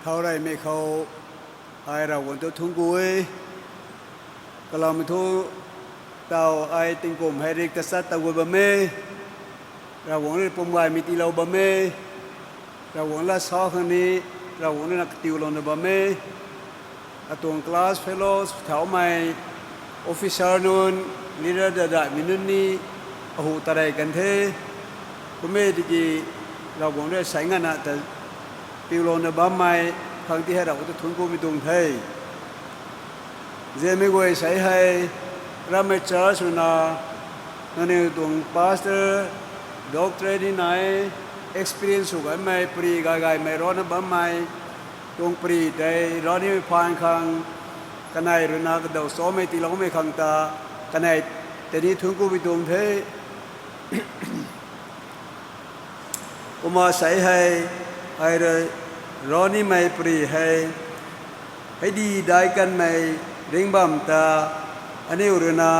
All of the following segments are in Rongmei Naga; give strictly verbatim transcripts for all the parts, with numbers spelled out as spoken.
Thau reymei khou ai Ravguangc tu thungc ku e. Kalam thu taw ai tingkum hei rik ta chat ta gua bam e. Ravguangc rui pum gaymei tiilou bam e. Ravguangc lat sa khang ni Ravguangc rui na katiulouna bam e. Atuang class fellows thaumei, officer nunc, leader dadaimei nunc ni ahu tarey kan the. Kum e tiki Ravguangc rui sei ngana ta tiulouna bammei khang ti hei Ravguangc tu thungc kumei tuang the. Ziamei guay sei hei, ramei church rui na, nangniw tuang pastor, doctorate ni nai, experience sw gaymei, pary gay gaymei rana bammei, tuang pary tei rani phaan khang, kanei rui na kadaw chaumei tiiloumei khang ta, kanei tei ni thungc kumei tuang the. Kumna sei hei, ai rui ranimei pary hei, hei di dai kanmei ringc bam ta, aniu rui na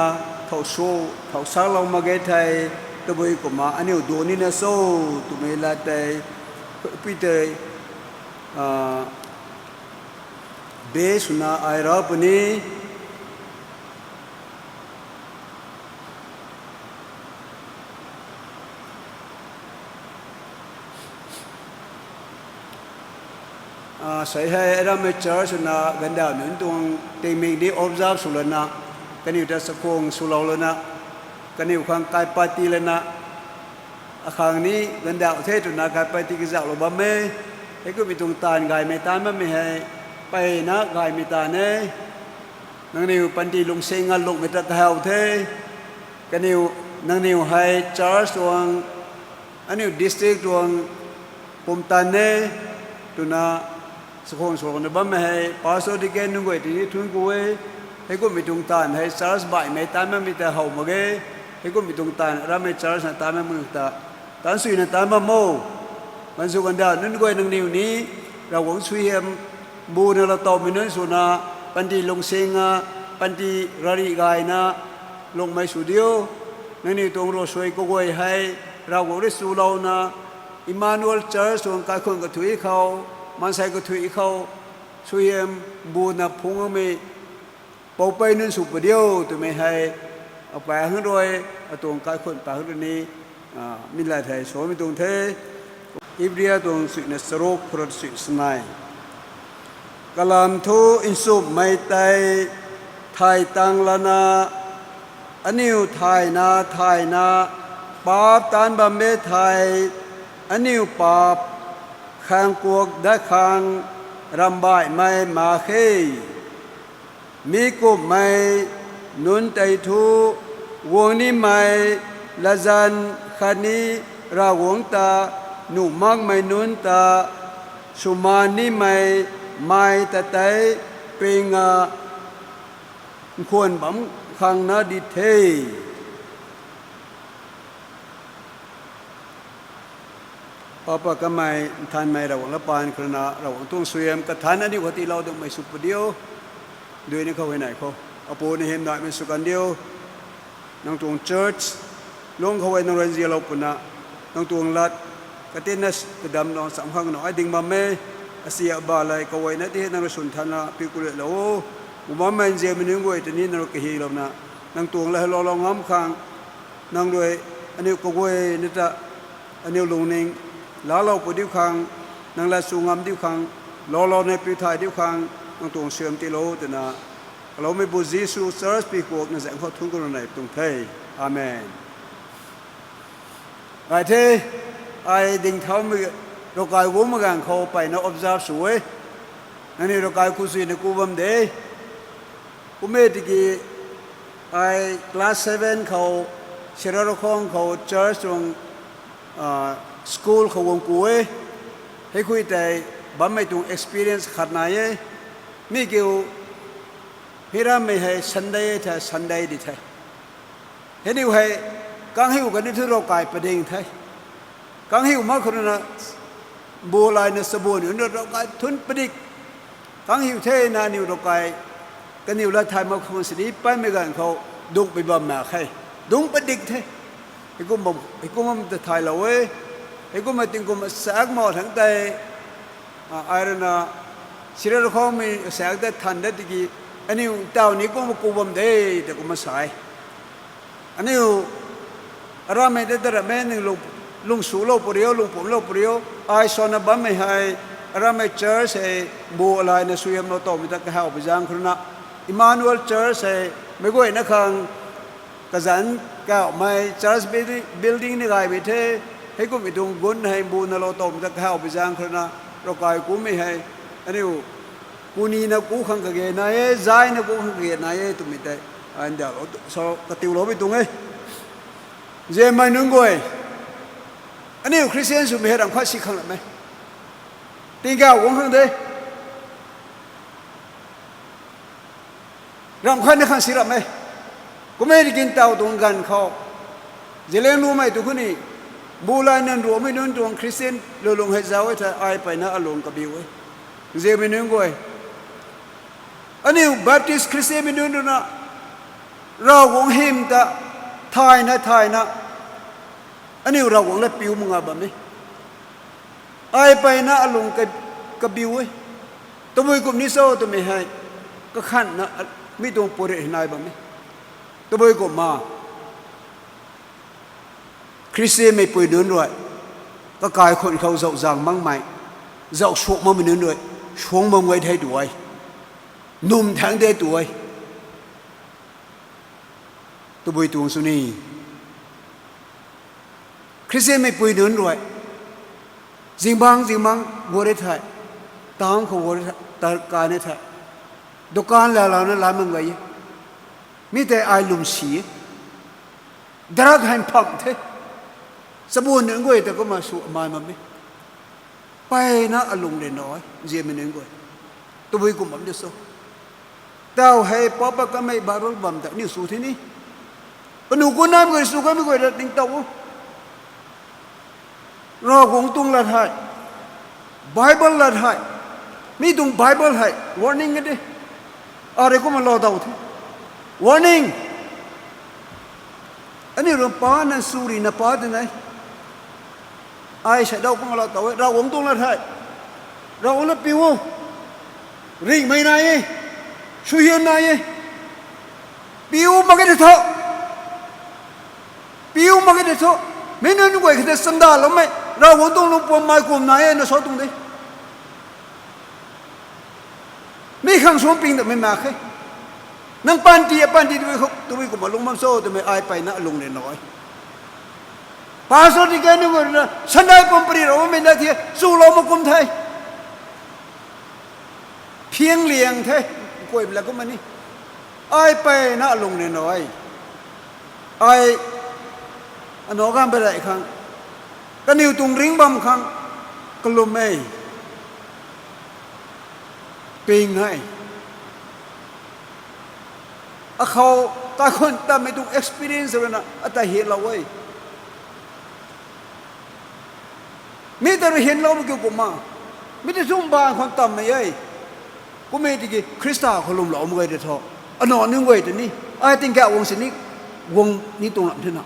thow su, thow salou mak ge thei, tabui kumna aniu duan nina cho twmei lat tei, pui tei, a, be swna ai ra puni. A, sei hei ramei church na gandauh nunc tuang tingmik ni observe sw lana, kaniw ta chakhwang swlou lana, kaniw khang kaipat tii lana, akhang ni gandauh the twna kaipat tii kazauhlou bam e. Heikummei tuang taanv gaymei taanv bammei hei, mpeyna gaymei taanv e. Nangniw panty lungsing nga lungmei ta kahaw the. Kaniw, nangniw hei church tuang, aniu district tuang pumtan e twna chakhwang swlouna bammei hei pastor, deacon nunc guay tini thungc ku e. Heikummei tuang taanv hei church baihmei taanv bammei ta how mak ge. Heikummei tuang taanv ramei church na taanv bammei ta taanv suina taanv bam o. Gansu gandauh nunc guay nangniw ni Ravguangc suaihiam buna lou tawmei nunc swna, panty lungsing a, panty rari gayna lungmei sw diu. Nangniw tuang rosui kaguay hei Ravguangc rui chulouna, Emmanuel Church tuang kaikhunc kathuic khou, maansei kathuic khou, suaihiam buna phungmei poupei nunc sw pu diu twmei hei, apai hang rui, atuang kaikhunc pa hang rui ni, a, mi lat hei samei tuang the. Ibria tuang suina charuk, phurat sui sanei. Kalam thu nchumhmei tei thay tang lana, aniu thayna thayna paap taanc bam e thei, aniu paap khang kuak dat khang ramh baihmei mak khe. Mi kumhmei nunc tei thu, guang nimei latzan khatni Ravguangc ta nuh makmei nunc ta swmaan nimei mei ta tei ping a nkhwan bam khang na di the. Papa kamei, nthanmei Ravguangc lat paan khou rui na, Ravguangc tuang suaihiam kathanc aniu khou tiilou dummei sw pu diu. Dui ni khou hei nai khou, Apu, na hymdaihmei sw kan diu. Nang tuang church lung khou hei nang rui nzianlou puna, nang tuang lat katinna kadamlou cham khang nang ai ding bam e. Asi aba lei kaguayna ti hei nang rui swn thanna piu kuletlou o. Bumammei nzianmei nunc guay tei ni nang rui kahylouna, nang tuang lat hei loulou ngam khang, nang rui aniu kaguayna ta aniu lungning laalou pu diu khang, nang lat sw ngam diu khang, loulouna piu thay diu khang, nang tuang suaihiam tiilou twna, kaloumeipu Jisu church pi kuakna zaeng khou thungc khou rui nei tuang the. Amen. Gay the, ai ding thaumei, ravkai guangmei ganv khou mpeyna observe sw e. Nangniw ravkai ku suina ku bam de. Kum e tiki ai class seven khou, Sera Rakhong khou church tuang, a, school khou guang ku e. Heikhui tei bammei tuang experience khat nai e. Mi kiu, mi rammei hei Sunday the, Sunday di the. Heiniw hei kanghiu kani thu ravkai pading the. Kanghiu mak khou rui na, bu layna chabuan nunc rui ravkai thun padik. Kanghiu thena aniu ravkai, kaniw lat thay mak khang sini paimei ganv khou dungpui bam mak khe. Dungc padik the. Heikum bam, heikum bam ta thaylou e. Heikumna tingkum asak mau thangc tei, a, ai rui na Sira rui khoumei saekc ta than dat tiki, aniu taw ni kumna ku bam de, ta kumna sa e. Aniu aramei ta ta rammei aniu lung, lung swlou pw rio, lung pumclou pw rio, ai sana bammei hei, aramei church hei, mbu alayna suaihiamlou towmei ta kahaw pui zaeng khou rui na, Emmanuel Church hei, meic guayna khang, kazanc kauhmei, church building, building ni gaymei the, heikumhmei tuang gun hei, mbu nalou towmei ta kahaw pui zaeng khou rui na, ravkai kumhmei hei, aniu, kunina ku khang kage nai e, zayna ku khang kage nai e twmei tei, ai ndauhlou, so, katiuloumei tuang e. Nzianmei nunc guay, aniu Christian swmei hei ramh khat si khang ram e. Tingkauh guang khang de. Ramh khat ni khang si ram e. Kum e tiki ntaw tuang ganv khou, zelianglumei tu khou ni, mbu layna nruangmei nunc tuang Christian lulung hei zauc e thei ai mpeyna alung kabiu e. Nzianmei nunc guay, aniu Baptist Christianmei nunc rui na, Ravguangc hym ta, thayna thayna, aniu Ravguangc lat piu mak nga bam e. Ai mpeyna alung ka, kabiu e. Tabui kum ni cho twmei hei, kakhanhna, mi tuang purit hei nai bam e. Tabui kumna, Khristianmei pui nunc rui, kakai khun khou zauh zang makmei, zauh suak makmei nunc rui, suang bam guay the tu e, num thangc de tu e. Tabui tuang sw ni, Khristianmei pui nunc rui, zingbangc zingbangc guay rui thei, town khou guay rui thei, tarkani thei, dukan lalouna lam mak gay e. Mi tei ai lwmsi e. Drug hei mphang the. Chabuan nunc guay ta kumna sw amai bam e. Mpeyna alung ryanra e, nzianmei nunc guay. Tabui kum bam de cho. Taw hei pa pa kamei Bible bam ta aniu sw the ni. Panu ku nam guay sw kamei guay lat ningtow o. Ravguangc tuang lat hei, Bible lat hei, mi tuang Bible hei warning a de. Arui kumna lou daw the. Warning. Aniu rui pana sw rina pa twna, ai sa daw kumna lou daw e, Ravguangc tuang lat hei, Ravguangc lat piu o. Ringhmei nai e, suaihiam nai e. Piu mak ge de tho. Piu mak ge de tho. Mi nunc guay khat ta chandaanvloumei, Ravguangc tuang lungpuam mei kum nai e na sa tuang de. Mi khang suang ping datmei mak khe. Nang panty, apanty tabui khou, tabui kumna lung bam cho twmei ai mpeyna alung ryanra e. Pastor, deacon nunc guay rui na Sunday pum pary rou bammei na the, chulou mak kum the. Phiang liang the, kuay la kumna ni. Ai mpeyna alung ryanra e. Ai, anac ganv pary khang, kaniw tuang ringc bam khang, kalum e. Ping hei, akhou kaikhun tammei tuang experience rui na ata hylou e. Mi ta rui hylou mak kiu kumna, mi ta sum bang khwan tammei e. Kum e tiki Khrista khou lwmlou mak ge de tho. Anac nunc guay ta ni, ai tingkauh guang sini, guang ni tuang lam thena,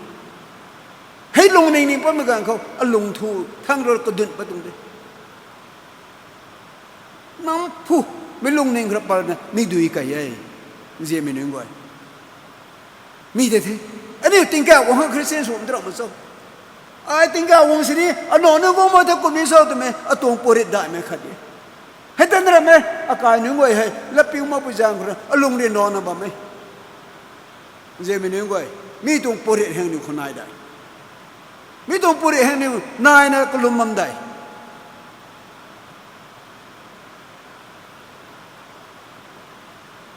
hei lungning ning patmei ganv khou alung thu thang rui kadun pat tuang de. Nang phu, mi lungning khou rap patna mi dui kai e. Nzianmei nunc guay, mi tei the, aniu tingkauh guang khang Khristian sw ram ta ram mak cho. Ai tingkauh guang sini, anac nunc guang mak the kum ni cho twmei atuang purit daihmei khat e. Hei tan ram e, akai nunc guay hei lat piu makpui zaeng khou rui alung ryanrana bam e. Nzianmei nunc guay, mi tuang purit heng niw khou nai dai. Mi tuang purit heng niw naina kalum bam dai.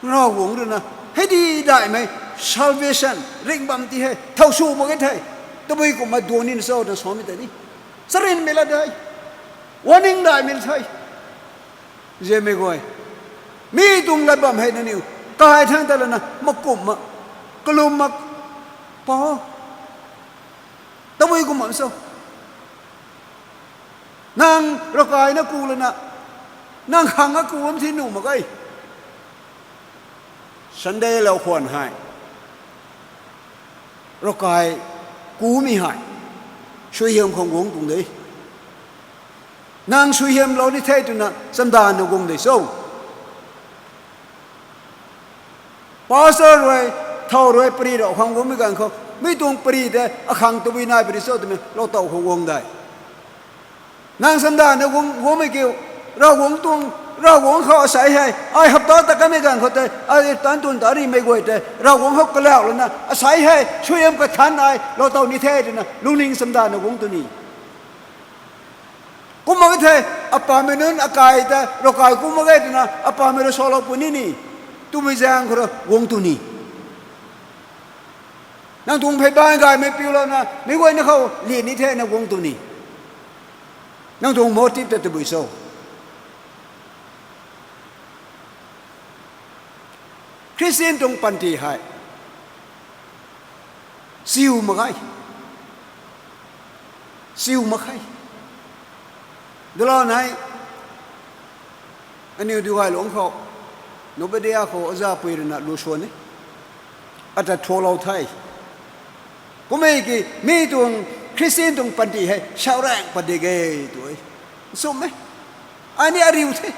Ravguangc rui na, hei di daihmei, salvation, ringh bam ti hei thow sw mak ge the. Tabui kumna duan ni cho twna samei ta ni, charynmei la dai. Warning daihmei the. Nzianmei guay, mi tuang lat bam hei nangniw kai thangc ta lana makumh mak, kalum mak, pa, tabui kumna cho. Nang ravkai na ku lana, nang khang a ku bam thi nuh mak ge. Sunday lou khwan hei, ravkai kumei hei suaihiam khang guang tuang de. Nang suaihiamlou ni the twna chamdanvna guang de cho. Pastor rui, thow rui pari rau khang guangmei ganv khou, mi tuang pari tei akhang tabui nai pari cho twmei lou tow khou guang de. Nang samdana guang, guangmei kiu, Ravguangc tuang, Ravguangc khou asei hei, ai hapta ta kanmei ganv khou tei, ai tan tun ta rimei guay tei, Ravguangc khou kalau lana, asei hei, suaihiam kathan ai, lou tow ni the twna, lungning samdana guang tu ni. Kum mak e the, apamei nunc akai ta, ravkai kum mak e twna, apamei rui salou puni ni, twmei zaeng khou rui guang tu ni. Nang tuang phey baanv gaymei piulouna, meic guayna khou lian ni thena guang tu ni. Nang tuang motive ta tabui cho? Christian tuang panty hei, siu mak ge. Siu mak khe. Dala nai, aniu Duigailungc khou, Novodeya khou ozapui ruina lu suan e. Ata thuaklou the. Kummei ki, mi tuang Christian tuang panty hei, sau raeng padik e tu e. Nchumh e. Ai ni ariu the.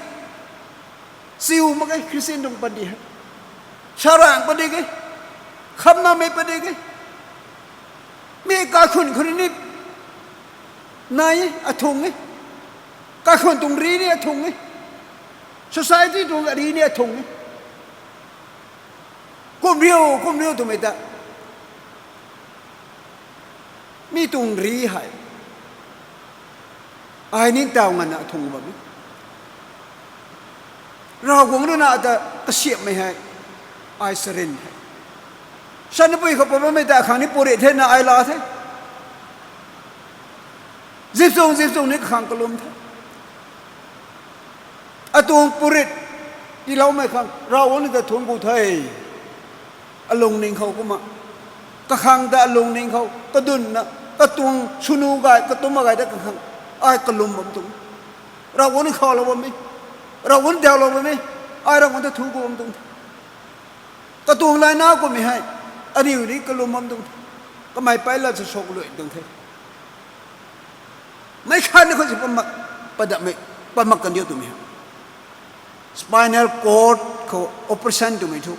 Siu mak ge Christian tuang panty hei. Sau raeng padik e. Khamnamei padik e. Mi kaikhunh khou ni nai e, athung e. Kaikhunh tuang ri ni athung e. Society tuang ri ni athung e. Kum riu, kum riu twmei ta, mi tuang ri hei, ai ningtow nganvna athung bam e. Ravguangc ruina ta kasiamhmei hei, ai sarin the. Sanapui khou pat bammei ta khang ni puri thena ai la the. Zipchung, zipchung ni kakhang kalum the. Atuang purit tiiloumei khang Ravguangc ni ta thuanc ku the. Alungning khou kumna, kakhang ta alungning khou kadunna, katuang swnu gay, katumc gay ta kakhang, ai kalum bam tuang. Ravguangc ni khaulou bam e, Ravguangc ni daulou bam e, ai Ravguangc ta thuanc ku bam tuang. Katuang layna kummei hei, aniu ni kalum bam tuang. Kamei pei lat sa soklui tuang the. Meic khat ni khou si pamak, padamei, pamak kandiu twmei hei, spinal cord khou operation twmei thu,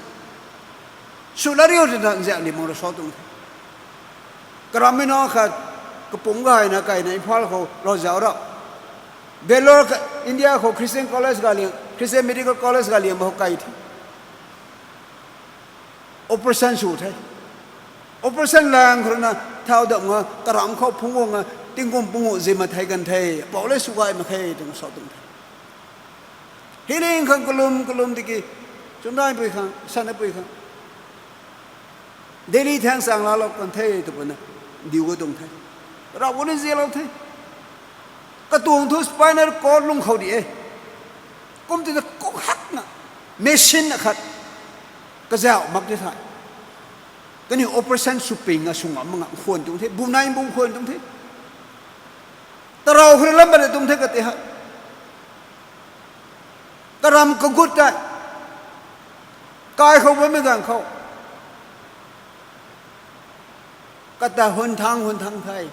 sw la riu twna nzian ni mang rui sa tuang the. Karammei na khat, kapumc gayna kaina Imphal khou lou zauc ra, Vellore, India khou Christian College ga liang, Christian Medical College ga liang bam khou kai the. Operation sw the. Operation lang khou ruina thau damna karamc khou phungc guangna tingkum pungu zim mak thei kan the, apou le sw gay mak khe twna sa tuang the. Healing khang kalum kalum tiki, Chungdaipui khang, Sanapui khang, Delhi thang chang laalou kan the twpuna, diu ka tuang the. Ravguangc ni zialou the. Katuang thu spinal cord lung khou di e. Kum tina kung hakna, machine akhat, kazauh mak ti the. Kaniw operation sw ping a sw ngam mak nga khwan tuang the, bumnai bum khwan tuang the. Tarou khou lam bana tuang the kati hei. Karamc kagut tei, kai khou bammei ganv khou, kata hun thang hun thang the,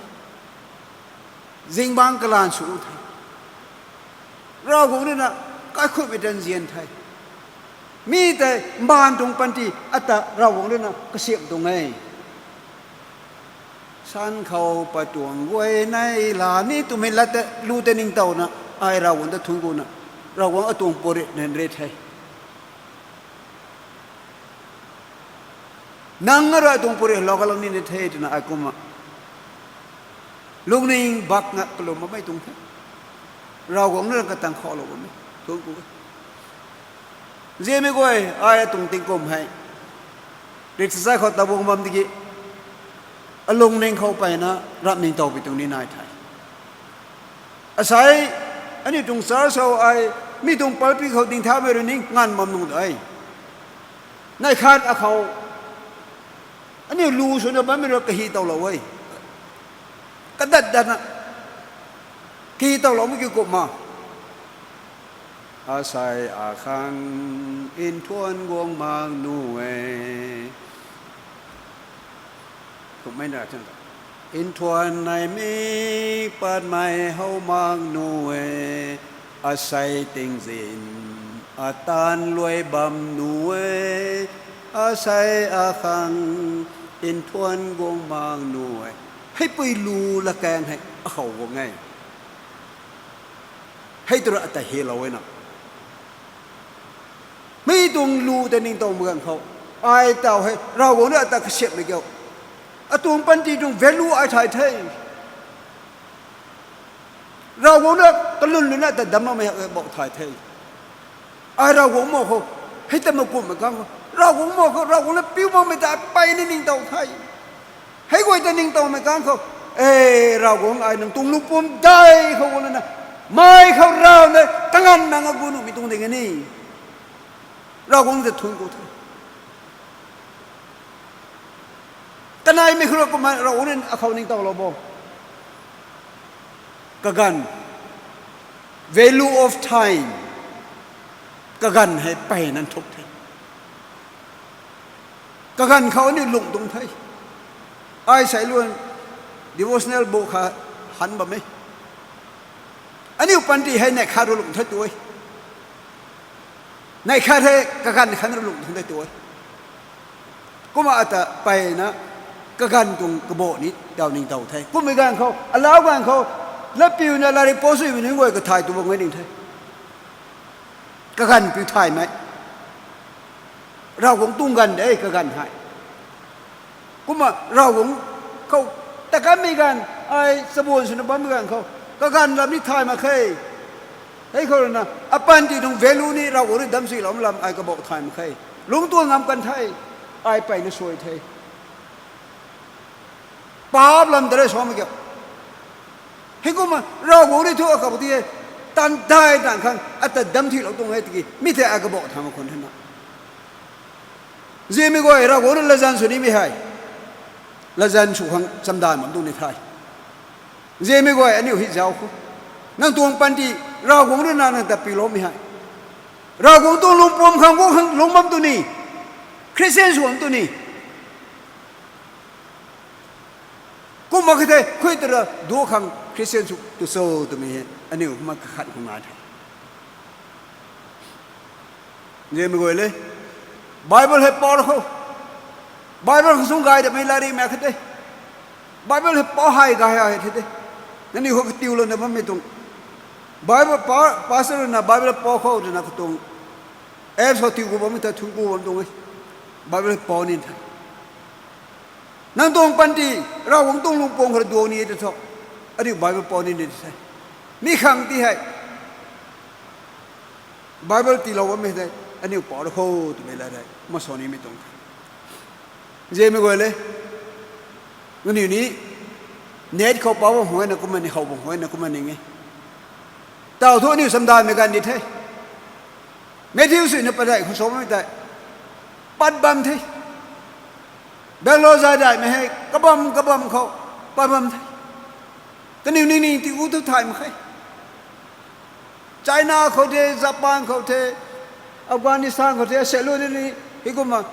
zingbangc kalan sw the. Ravguangc ruina kaikhutmei tan nzian the. Mi tei mbaanv tuang panty ata Ravguangc ruina kasiamh tuang e. San khou pat tuang guay nei la ni twmei lat tei lu tei ningtowna, ai Ravguangc ta thuanc kuna, Ravguangc atuang purit nan rit the. Nang rui atuang purit lou kalou ni ni the twna ai kumna lungning bak nga kalum bammei tuang the. Ravguangc ruina katang khou lou bammei tuang ku. Nzianmei guay, ai atuang tingkum hei, rik sa sa khou tabuang bam tiki, alungning khou peyna ramh ningtowpui tuang ni nai the. Asei, aniu tuang church khou ai, mi tuang pulpit khou dingthaumei rui ni nganv bam nung de. Neih khat akhou, aniu lu swna bammei rui kahi towlou e. Kadat datna, kahi towloumei kiu kumna, asei akhang nthuan guang mak nu e. Kummei na, nthuan nai mi patmei how mak nu e, asei tingzin ataanv luai bam nu e, Asei akhang nthuan guang mang nuh e. Heipui lu lakaeng hei akhou guang e. Hei tu rui ata helou e na. Mi tuang lu ta ningtow mak ganv khou, ai taw hei Ravguangc rui ata kasiamhmei kiu, atuang panty tuang value ai thay the. Ravguangc rui kalun luna ta damcloumei hak bou thay the. Ai Ravguangc mak khou, hei ta makumhmei kang khou, Ravguangc mak khou, Ravguangc na piu makmei ta peyna ningtow the. Hei guay ta ningtowmei kang khou, e, Ravguangc ai nang tuang lungpum dai khou guang lana, mei khou rauna kanganv nang agu nuhmei tuang ding e ni. Ravguangc ta thuanc ku the. Kaneimei khou rui kumna Ravguangc rui akhou ningtowlou bo. Kaganv, value of time. Kaganv hei peyna nthuk the. Kaganv khou aniu lung tuang the. Ai sei luan devotional book kha han bam e. Aniu panty hei neih khat rui lung the tu e. Neih khat hei kaganv khat rui lung tuang the tu e. Kumna ata peyna kaganv tuang kabah ni taw ningtow the. Kummei ganv khou, alau ganv khou, latpiuna lairik pou suimei nunc guay kathay tu bam e ding the. Kaganv piu thaymei. Ravguangc tuang ganv de kaganv hei. Kumna Ravguangc khou ta kanmei ganv, ai chabuan swna bammei ganv khou, kaganv lam ni thay mak khe. Hei khou rui na, apanty tuang value ni Ravguangc rui damcsiloumei lam ai kabah thay mak khe. Lungc tuang ngam kan the, ai peyna suai the. Paap lam ta rui samei kiu. Heikumna Ravguangc rui thu akhou ti e, tan dai tan khang ata damcsilou tuang e tiki, mi thei ai kabah thay mak khwan the na. Nzianmei guay, Ravguangc rui latzan sw nimei hei, latzan sw khang chamdan bam tuang ni the. Nzianmei guay, aniu hei zauc khou, nang tuang panty Ravguangc rui na nang ta piuloumei hei, Ravguangc tuang lungpum khang guang khang lungc bam tu ni, Christian sw bam tu ni. Kumna kha the, khui ta ra duc khang Christian sw tu cho twmei hei aniu kumna kakhat khou nai the. Nzianmei guay le, Bible hei pou khou, Bible khou sung gay damei lairik mak kha the. Bible hei pou hei gay hei the de. Nangniw khou katiulouna bammei tuang, Bible pa, pastor na Bible pou khou twna katuang apps khou tiu ku bammei ta thuanc ku bam tuang e. Bible pou ni the. Nang tuang panty Ravguangc tuang lungpum khou rui duang ni e tw tho, aniu Bible pou ni ni the. Mi khang ti hei Bible tiilou bammei tei aniu pou ra kho twmei la the, ma sa nimei tuang the. Nzianmei guay le, nangniw ni net khou pou bam khwan na kumna ni, how bam khwan na kumna ning e. Taw thu aniu chamdanmei ganv di the. Matthew suina padeih khou sa bammei tei pat bam the. Bangalore zay daihmei hei kabam kabam khou pat bam the. Kaniw ningning ti u thu thay mak khe. China khou the, Japan khou the, Afghanistan khou the, aseluan ni, hei kumna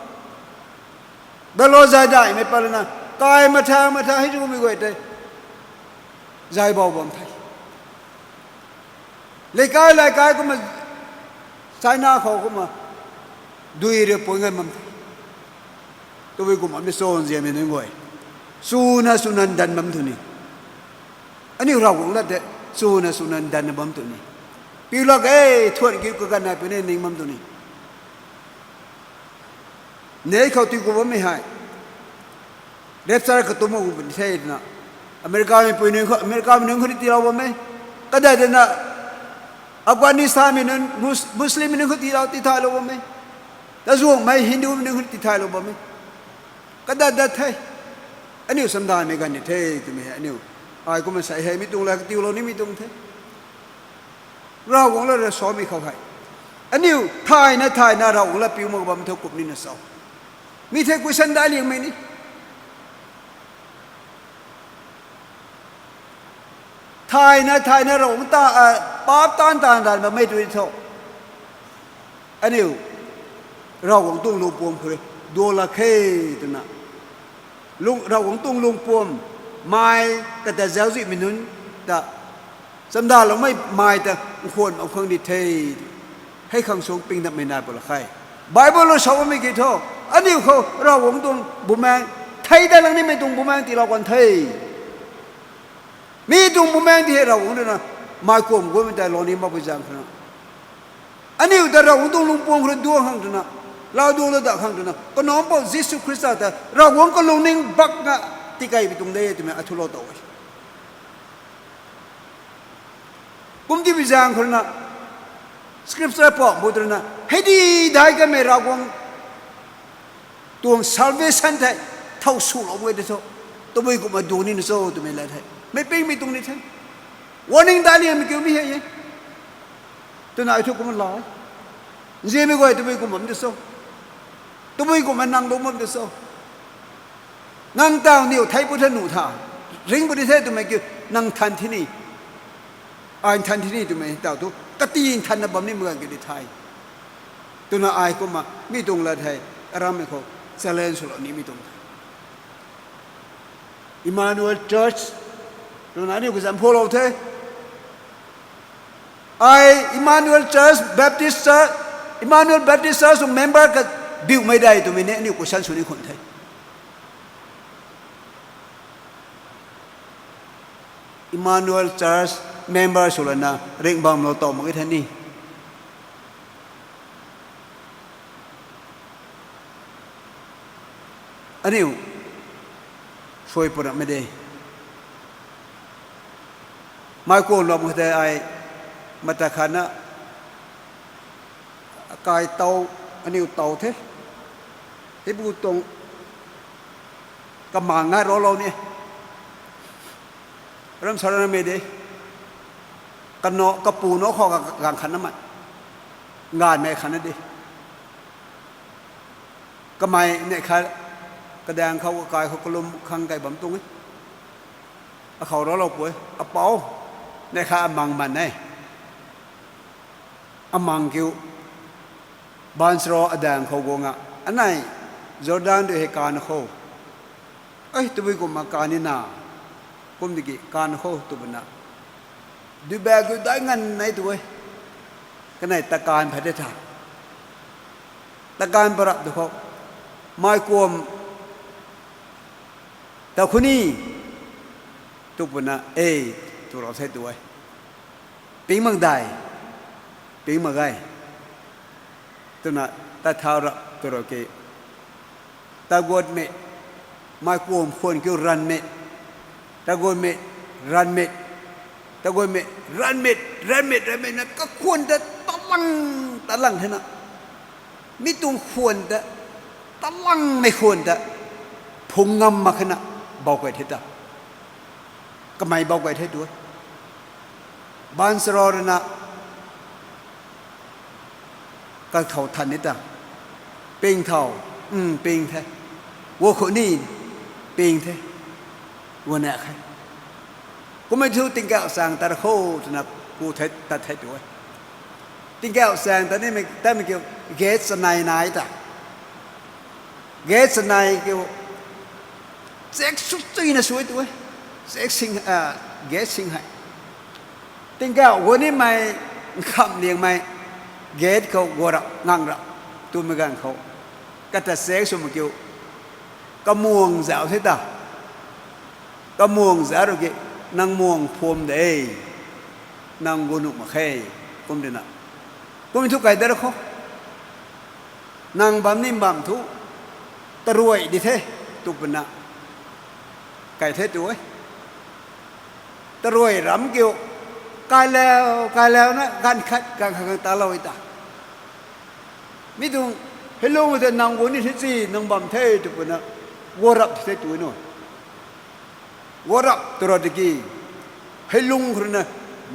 Bangalore zay daihmei pat lana, kai matha matha hei kumhmei guay tei zay bou bam the. Leikai leikai kumna, China khou kumna, dui rui pui ngan bam the. Tabui kumna mi cho nzianmei nunc guay, chuna chuna ndanv bam tw ni. Aniu Ravguangc lat tei chuna chuna ndanvna bam tw ni. Piu lak e, thuan kiu kaganv nai puni ning bam tw ni. Nei khou tii ku bammei hei rapture katumc mak gu puni the twna, Americamei pui nunc khou, Americamei nunc khou ni tiilou bam e. Kadat dana Afghanistanmei nunc, Mus-, Muslimmei nunc khou tiilou, tithaylou bam e. Tazuangmei Hindumei nunc khou ni tithaylou bam e. Kadat dat the. Aniu chamdanmei ganv ni the twmei hei aniu, ai kumna sei hei mi tuang la katiulou nimei tuang the. Ravguangc la rui samei khou hei, aniu thayna thayna Ravguangc la piu mak bam thu kup nina cho? Mi the question daic liangmei ni. Thayna thayna Ravguangc ta, a, paap taanv taanv taanv bammei tu tho. Aniu Ravguangc tuang lungpuam khou rui duang lak khe twna, lung, Ravguangc tuang lungpuam, mei kata zauczihmei nunc ta, chamdaloumei mei ta nkhwan mak khang di the. Hei khang suang pingdapmei nai pw lak khe. Bible rui sa bammei ki thu, Aniu khou Ravguangc tuang bumaengc, thei dat lang nimei tuang bumaengc tiilou kan the. Mi tuang bumaengc ti hei Ravguangc ruina mei kuam guangmei tei lou ni makpui zaeng khou na, aniu ta Ravguangc tuang lungpuang khou rui duang khang twna, lau duang la da khang twna, kanac mpouh Jisu Khrista ta Ravguangc kalungning bakna tikeimei tuang de twmei athulou tow e. Kum tipui zaeng khou ruina, scripture pam bu twna, hei di dai kanmei Ravguangc tuang salvation thei thow swlou e de tho. Tabui kumna duang nina cho twmei lat hei mei pingmei tuang ni the. Warning dat nimei kiu mi hei e. Twna ai thu kumna la e. Nzianmei guay tabui kum bam de cho. Tabui kumna nang lung bam de cho. Nang taw niw thei pu the nuh tha. Ringc pu di the twmei kiu nang than thi ni. Ai nthan thi ni twmei taw thu kati nthanna bam nimei ganv kiu di the. Twna ai kumna mi tuang lat hei arammei khou challenge swlou nimei tuang the. Emmanuel Church twna aniu kazam phalou the. Ai Emmanuel Church, Baptist Church, Emmanuel Baptist Church tuang member kabiumei dei twmei ni aniu question sw ni khwan the. Emmanuel Church member sw lana ringh bamlou tow mak e the ni. Aniu suai pwrammei de. Mei kuam lou khou tei ai mata khatna kai tow, aniu tow the. Hei bu tuang kamang ngai raclou ni. Ram sa ramei de. Kanac kapu nac khou ka gang khatna mei, nganvmei khatna de. Kamei neih khat kadaeng khou kakai khou kalum khang kai bam tuang e. Akhou raclou pui, apou, neih khat amang man e. Amang kiu, baanchara adaeng khou guang a, anei Jordan rui hei kanac khou, ei tabui kumna kani na, kum tiki kanac khou tw puna, duibaek kiu dai nganv nei tu e. Kanei takanv phat de tha. Takanv parap tu khou, mei kuam ta khou ni, tw puna e, tw rau the tu e. Ping mak dai, ping mak ge, twna tat thau rap tw rau ke. Taguatmei, mei kuam khwan kiu ranvmei, taguatmei, ranvmei, taguatmei, ranvmei, ranvmei, ranvmei na kakhwan ta talang, talang thena. Mi tuang khwan ta, talangmei khwan ta, phung ngam mak khana, bau kai the ta. Kamei bau kai the tu e. Baanchara rui na, kathau than ni ta. Ping thau, mm, ping the. Gua khou ni, ping the. Gua na khe. Kummei thu tingkauh chaeng tat khou twna ku the, tat the tu e. Tingkauh chaeng tat nimei, tatmei kiu, gate chanei nai ta. Gate chanei kiu, check sw chuina sw e tu e. Check sing, ah, gate sing hei. Tingkauh gua nimei, nkham liangmei, gate khou gua rap, ngang rap, twmei ganv khou. Kata check sw mak kiu, kamuang zauc the ta. Kamuang zauc rui ki, nang muang pham de, nang gu nuh mak khe, kum dina. Kum thu kai dat khou. Nang bam ni bam thu, taruai di the, tw puna. Kai the tu e. Taruai ram kiu, kailau, kailau na, ganv khat, ganv khat khang talou e ta. Mi tuang, hei lung tei nang gu ni the chi, nang bam the, tw puna, gua rap the tu e nu. Gua rap tw rau tiki, hei lung khou rui na,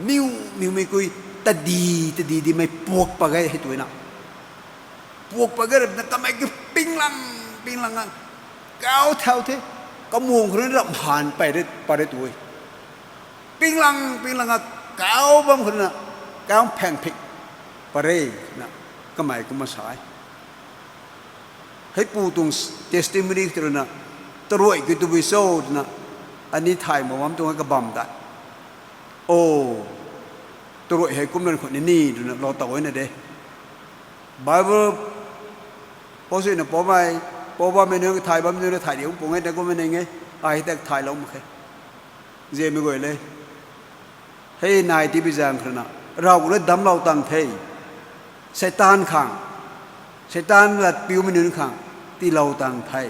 miu, miumei kui, tadi, tadi dimei puak pat ge hei tu e na. Puak pat ge rap na kamei kiu pinglang, pinglang a, kau thau the, kamuang khou rui na rap han pary, pary tu e. Pinglang, pinglang a, kau bam khou rui na, kau phang phik, pary na, kamei kumna sa e. Heipu tuang testimony tw rui na, taruai kiu tabui cho twna, ani thay mak bam tuang e kabam ta. O, taruai hei kum lan khou ni ni twna lou taw e na de. Bible Pou suina poumei, pou bammei nunc, thay bammei nunc, thay diu pung e, ta kumna ning e, ai tak thaylou mak khe. Nzianmei guay le. Hei nai tibi zaeng khou rui na, Ravguangc rui damclou tang the. Seitaan khang, Seitaan lat piumei nunc khang tiilou tang the.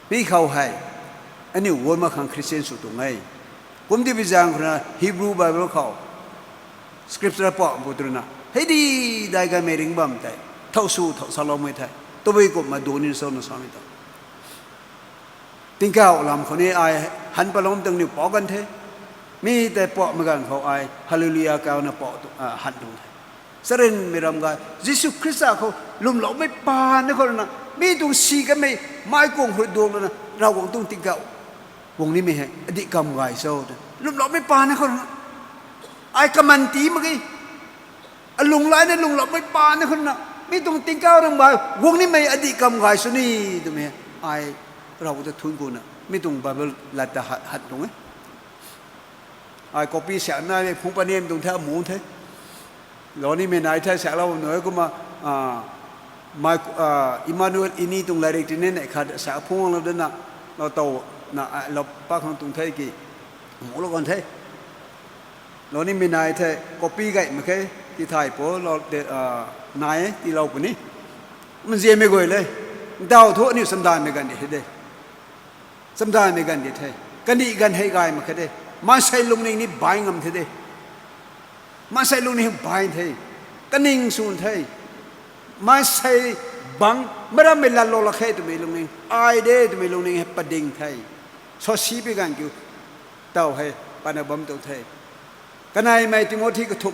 Mi khou hei, aniu guan mak khang Christian sw tuang e. Kum tibi zaeng khou rui na Hebrew Bible khou, scripture pam pu tu rui na, hei di dai gaymei ringc bam tei, thow sw thow saloumei the. Tabui kumna duan ni cho na samei ta. Tingkauh lam khou ni ai han paloumei tuang niw pou kan the. Mi tei pamei ganv khou ai Hallelujah kau na pou tu, a, han tuang the. Charynmei ram gay, Jisu Khrista khou lwmloumei paan khou rui na, mi tuang si kanmei, mei kuang khou rui duang lana, Ravguangc tuang tingkauh guang nimei hei adih kam gay cho twna lwmloumei paan khou rui na, ai kaman tii mak ge. Alung lai na lungloumei paan khou rui na, mi tuang tingkauh ram gay, guang nimei adih kam gay sw ni twmei, ai Ravguangc ta thuanc kuna, mi tuang Bible lat ta hat, hat tuang e. Ai copy siak naimei phungc panem tuang the, amu the. Lou nimei nai the, siaklou bam nuh e kumna, a, mei, a, Emmanuel Ini tuang lairik tini nei khat siak phungc lou dana, lou tow na, a, lou pa khang tuang the ki, amu lou kan the. Lou nimei nai the, copy gay mak khe, tithay pu lou de, a, nai e, tiilou puni. Nzianmei guay le, ntaw thu aniu chamdanvmei ganv di the de. Chamdanvmei ganv di the. Kandih ganv hei gay mak khe de. Maansei lungning ni bai ngam the de. Maansei lungning bai the. Kaning swn the. Maansei bangc, marammei latlou lak khe twmei lungning, ai de twmei lungning hei pading the. Sasi pi ganv kiu, taw hei, pana bam tuang the. Kaneimei Timothy kathumh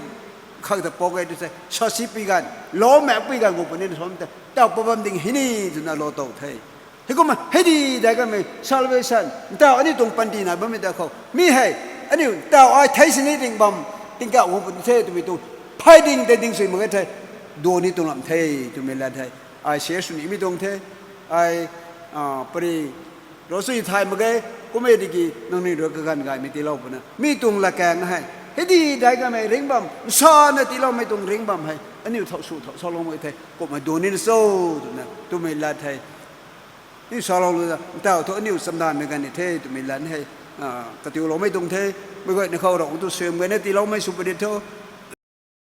khang ta pou e tu the. Sasi pi ganv, lou mak pi ganv gu puni na sam ta, taw pa bam ding hei ni twna lou tow the. Heikumna hei di dai kanmei salvation, ntaw aniu tuang panty nai bammei ta khou, mi hei, aniu ntaw ai thei sini ring bam, tingkauh guang puni the twmei tuang, phay ding tei ding sui mak ge the, duan ni tuang lam the, twmei lat the, ai share sw nimei tuang the, ai, a, pari, ro sui thay mak ge, kum e tiki nangniw rui kaganv gaymei tiilou puna. Mi tuang latkaeng hei, hei di dai kanmei ringc bam, nsana tiiloumei tuang ringc bam hei, aniu thow sw thow saloumei the, kumna duan ni cho, twna, twmei lat the. Ni salou lu ta, ntaw thu aniu chamdanvmei ganv ni the, twmei lat hei, a, katiuloumei tuang the, mei guayna khou Ravguangc tuang suaihiam gayna tiiloumei sw puni tho,